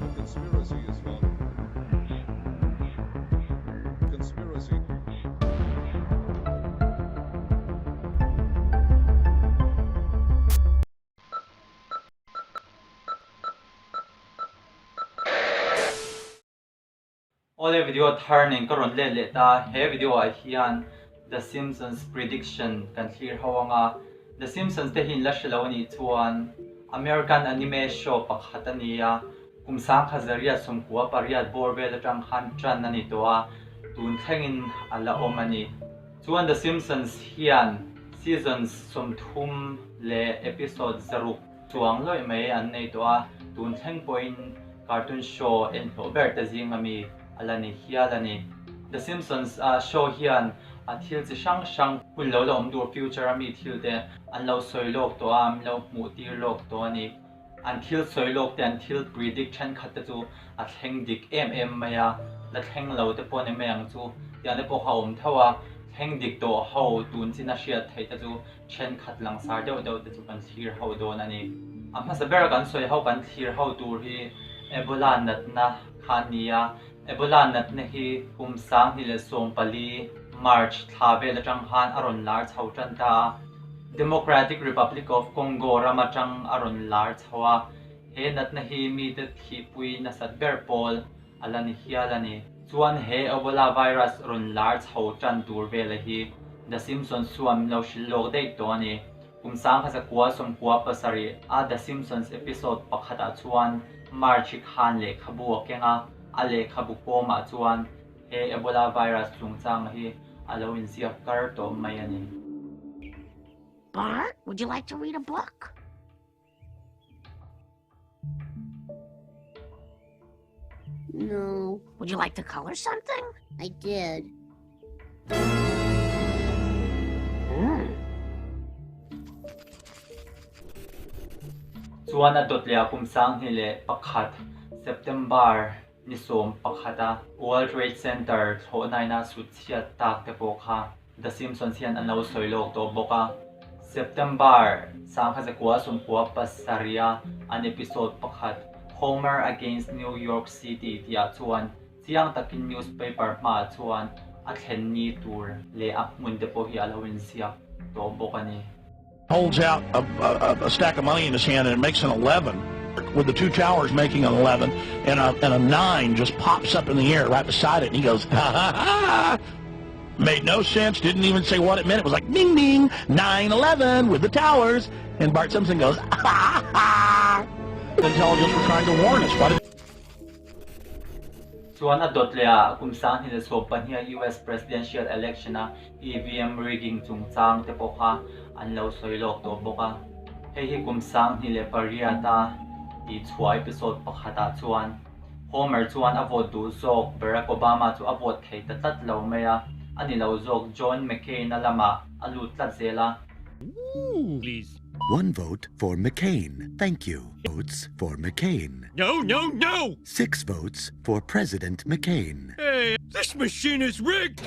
A conspiracy is fun. Conspiracy. Awle video thar nen ka rawn let leh ta, he video ah hian The Simpsons prediction kan thlir ho anga, The Simpsons te hi in la hre lo anih chuan American anime show pakhat a ni a, kum sangkhat zariat 98 bawr vel atang khan tan a ni tawh a, tun thlengin a la awm a ni. Chuan The Simpsons hian seasons 30 leh episode 600 chuang lawih mai an nei tawh a, tun thleng pawhin cartoon show en hlawh ber te zing ami a la ni hial a ni. The Simpsons show hian a thil chi hrang hrang hun lo la awm tur future ami thil te an lo sawi lawk tawh a, an lo hmuh tir lawk tawh a ni. An thil sawi lawk te, an thil predict thenkhat te chu a thleng dik em em mai a, la thleng lo te pawh ni mai ang chu tiang te pawh kha a awm tho a, thleng dik tawh ho tun chin a hriat theih te chu thenkhat langsar deuh deuh te chu kan thlir ho dawn a ni. A hmasa bera kan sawi ho kan thlir ho tur hi Ebola natna kha a ni a, Ebola natna hi kum 2014 March thla vel atang khan a rawn lar chho tan ta a, Democratic Republic of Congo ram atang a rawn lar chho a, he natna hi mite thihpui nasat ber pawl a la ni hial a ni. Chuan he Ebola virus rawn lar chho tan tur vela hi The Simpsons chuan min lo hrilh lawk daih tawh a ni. Kum 1997 a The Simpsons episode pakhatah chuan Marge khan lehkhabu a keng a, a lehkhabu kawmah chuan he Ebola virus chungchang hi a lo inziak kar tawh mai a ni. Bart, would you like to read a book? No. Would you like to color something? I did. Mm. Chuan a dawt leh a kum 2001 September ni 11 a World Trade Center thlawhnaina sut chhiat tak te pawh kha The Simpsons hian an lo sawi lawk tawh bawk a, September 1997 a an episode pakhat Homer Against New York City tihah chuan chiang takin newspaper hmaah chuan a thlen ni tur leh a hmun te pawh hi a lo inziak tawh bawk a ni. Holds out a, a, a stack of money in his hand and it makes an 11 with the two towers making an 11 and a, and a 9 just pops up in the air right beside it and he goes ha ha ha made no sense didn't even say what it meant it was like ding ding 9-11 with the towers and Bart Simpson goes ha ha intelligence were trying to warn us why did Chuan a dawt leh ah kum 2012 a US presidential election a EVM rigging chungchang te pawh kha an lo sawi lawk tawh bawk a. Hei hi kum 2008 a tihchhuah episode pakhatah chuan Homer chuan a vote duh zawk Barack Obama chu a vote thei ta tlat lo mai a, a ni lo zawk John McCain a lamah a lut tlat zel a. Please. One vote for McCain. Thank you. Votes for McCain. No, no, no! Six votes for President McCain. Hey, this machine is rigged!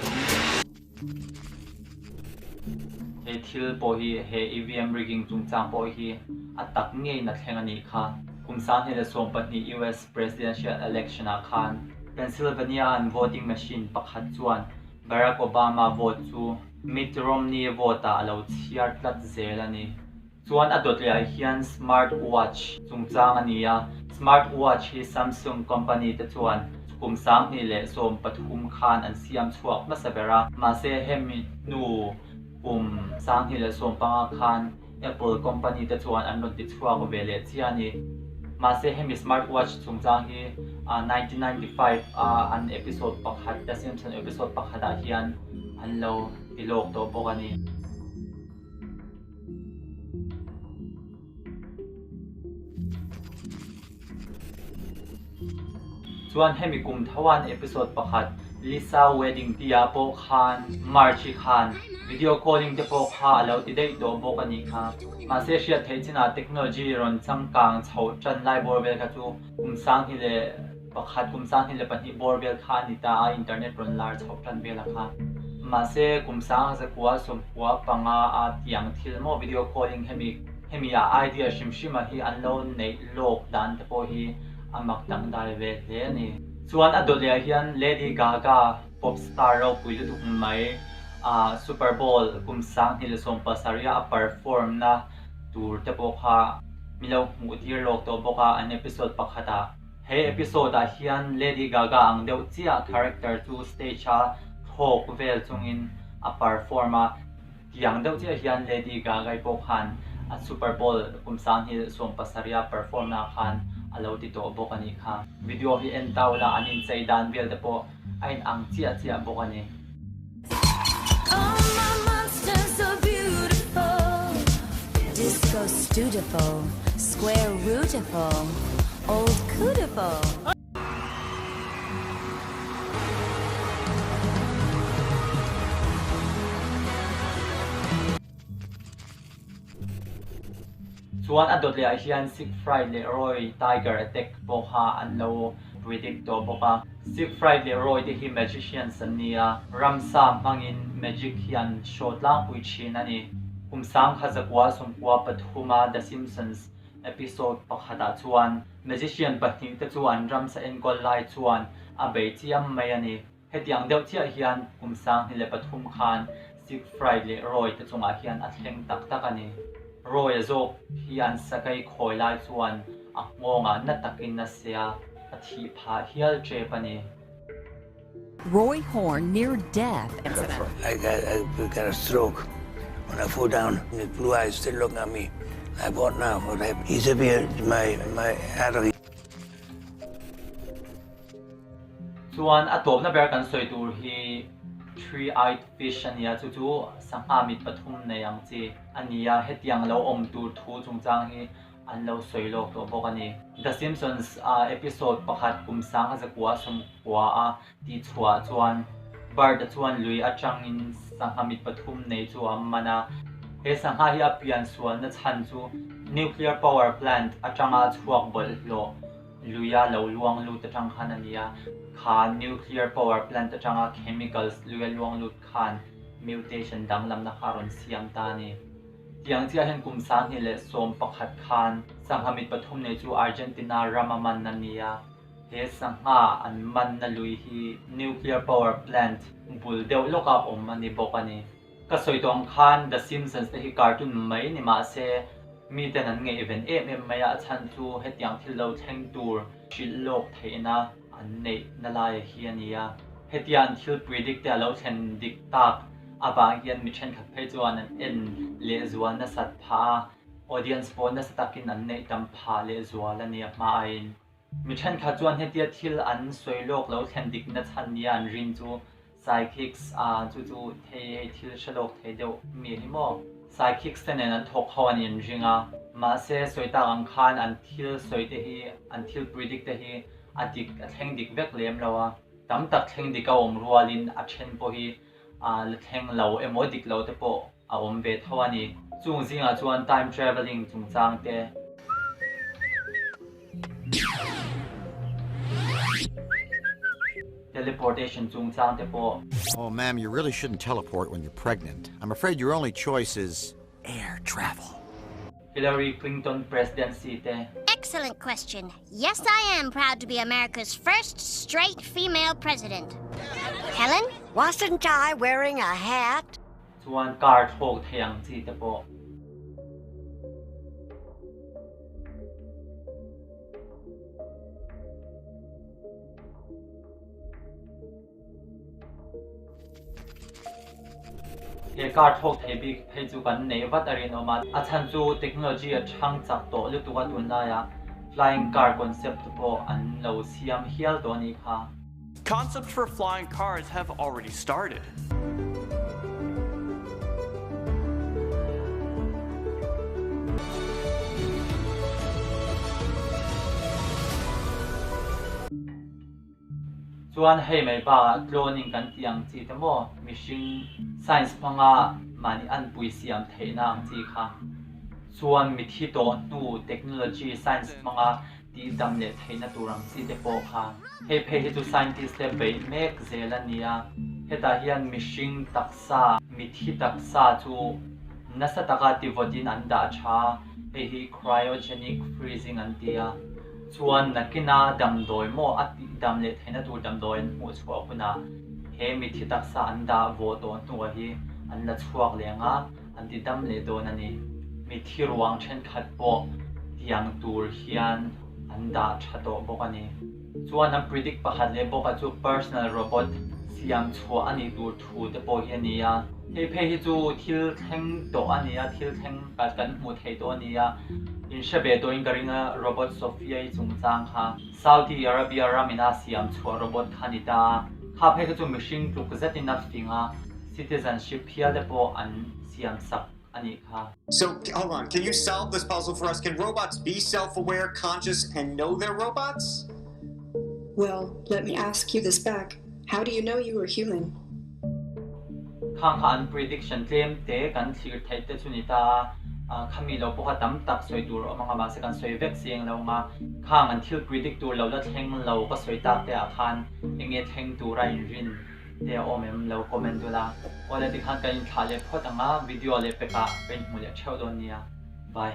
He thil pawh hi he EVM rigging chungchang pawh hi a tak ngeiin a thleng a nih kha. Kum 2012 US Presidential Election ah khan Pennsylvania an voting machine pakhat chuan Barack Obama vote chu Mitt Romney vote ah a lo chhiar tlat zel a ni. Chuan a dawt leh ah hian smart watch chungchang a ni a, smart watch hi Samsung company te chuan kum 2013 khan an siam chhuak hmasa ber a, mahse hemi hnu kum 2015 khan Apple company te chuan an rawn ti chhuak ve leh chiah a ni. Mahse hemi smart watch chungchang hi 1995 a an episode pakhat The Simpsons episode pakhatah hian an lo ti lawk tawh bawk a ni. Chuan hemi kum tho an episode pakhat Lisa Wedding tihah pawh khan Marge khan video calling te pawh kha a lo ti daih tawh bawk a nih kha. Mahse hriat theih chinah technology rawn changkang chhoh tan lai bawr vel kha chu kum 2001 kum 2002 bawr vel kha a ni ta a, internet rawn lar chhoh tan vel a kha. Mahse kum 1995 a tiang thil maw video calling hemi hemi a idea hrim hrim a hi an lo neih lawk dan te pawh hi. a mak dangdai ve hle a ni. Chuan a dawt leh ah hian Lady Gaga pop star ropui lutuk mai ah Super Bowl kum 2017 a a perform na tur te pawh kha mi lo hmuh tir lawk tawh bawk a an episode pakhat ah. He episode ah hian Lady Gaga ang deuh chiah character chu stage a thlawk vel chungin a perform a, tiang deuh chiah hian Lady Gaga i pawh khan a Super Bowl kum 2017 a perform na khan a lo ti tawh bawk a nih kha. Video hi en ta ula an inchei dan vel te pawh a in ang chiah chiah bawk a ni. All my monsters are beautiful. Disco stewtiful, square rootiful, old cootiful. Chuan a dawt leh ah hian Siegfried leh Roy Tiger Attack pawh kha an lo predict tawh bawk a. Siegfried leh Roy te hi magicians an ni a, ramsa hmangin magic hi an show tlangpui thin a ni. Kum 1993 a The Simpsons episode pakhatah chuan magician pahnih te chu an ramsa enkawl lai chuan a bei chiam mai a ni. Hetiang deuh chiah hian kum 2003 khan Siegfried leh Roy te chungah hian a thleng tak tak a ni. Roy a zawk hi an sakai khawi lai chuan a nghawngah na takin a se a, a thih phah hial tep a ni. Roy Horn near death incident. I got, I got a stroke when I fall down. His blue eyes still looking at me. Like what now? What happened? He disappeared my my artery. Chuan a tawpna ber kan sawi tur hi Three-eyed fish a nia, chu chu sangha mit pathum nei ang chi a ni a, hetiang lo awm tur thu chungchang hi an lo sawi lawk tawh bawk a ni. The Simpsons a episode pakhat kum 1990 a tihchhuah chuan Bart-a chuan lui atangin sangha mit pathum nei chu a man a, he sangha hi a pian sualna chhan chu nuclear power plant atanga chhuak bawlhhlawh Luia lo luang lut atang khan a ni a, kha nuclear power plant atanga chemicals luia luang lut khan mutation danglamna kha a rawn siam ta a ni. Tiang chiah hian kum 2011 khan sangha mit pathum nei chu Argentina rama man a ni a, he sangha an manna lui hi nuclear power plant bul deuh lawka awm a ni bawk a ni. Ka sawi tawh ang khan The Simpsons te hi cartoon mai ni mah se miten an ngaihven em em mai a, a chhan chu hetiang thil lo thleng tur hrilh lawk theihna an neih na laia hi a ni a. Hetia an thil predict te a lo thlen dik tak avang hian mi thenkhat phei chuan an en lehzual nasat phah a, audience pawh nasa takin an neih tam phah lehzual a ni a hma aiin. Mi thenkhat chuan hetia thil an sawi lawk lo thlen dik na chhan nia an rin chu Psychics a chu chu thei hei thil hre lawk thei deuh mi hi maw? Psychics te nen an thawk ho an inring a, mahse sawi tak ang khan an thil sawi te hi an thil predict te hi a dik a thleng dik vek lem lo a, tam tak thleng dik a awm rualin a then pawh hi a la thleng lo emaw dik lo te pawh a awm ve tho a ni. Chung zingah chuan time travelling chungchang te. Teleportation chungchang te pawh. Oh ma'am, you really shouldn't teleport when you're pregnant. I'm afraid your only choice is air travel. Hillary Clinton presidency te. Excellent question. Yes, I am proud to be America's first straight female president. Helen? Wasn't I wearing a hat? Chuan car thlawk thei ang chi te pawh. He car thlawk thei bik phei chu kan neih vat a rinawm a, a chhan chu technology a thang chak tawh lutuk a tunlaiah flying car concept te pawh an lo siam hial tawh a nih kha. Concepts for flying cars have already started. Chuan hei mai bakah cloning kan tih ang chi te maw mihring science hmanga mahni anpui siam theihna ang chi kha chuan mithi tawh hnu technology science hmanga tih dam leh theihna tur ang chi te pawh kha hei phei hi chu scientist te beih mek zel a ni a, hetah hian mihring taksa mithi taksa chu nasa taka tivawtin an dah tha, hei hi cryogenic freezing an ti a. Chuan nakina damdawi maw a tih dam leh theihna tur damdawi an hmuh chhuah hunah he mithi taksa an dah vawh tawh hnuah hi an la chhuak leh ang a, an ti dam leh dawn a ni. Mithi ruang thenkhat pawh tiang tur hian an dah tha tawh bawk a ni. Chuan an predict pakhat leh bawk a chu personal robot siam chhuah a nih tur thu te pawh hi a ni a. Hei phei hi chu thil thleng tawh a ni a, thil thleng kan hmuh theih tawh a ni a. In hre ve tawhin ka ring a, robot Sophia i chungchang kha Saudi Arabia ramin a siam chhuah robot kha a ni ta a. Kha phei kha chu mihring tluk zetin a fing a, citizenship phial te pawh an siam sak a nih kha. So, hold on, can you solve this puzzle for us? Can robots be self-aware, conscious, and know they're robots? Well, let me ask you this back. How do you know you are human? Khang kha an prediction tlem te kan thlir theih te chu ni ta a, khami lo pawh kha tam tak sawi tur a awm ang a, mahse kan sawi vek si eng lo ang a, khang an thil predict tur lo la thleng lo ka sawi tak te ah khan enge thleng tura inrin te a awm em lo comment ula. Awle tikhan kan inthlah leh phawt ang a, video leh pekah ka inhmu leh theuh dawn nia. Bye.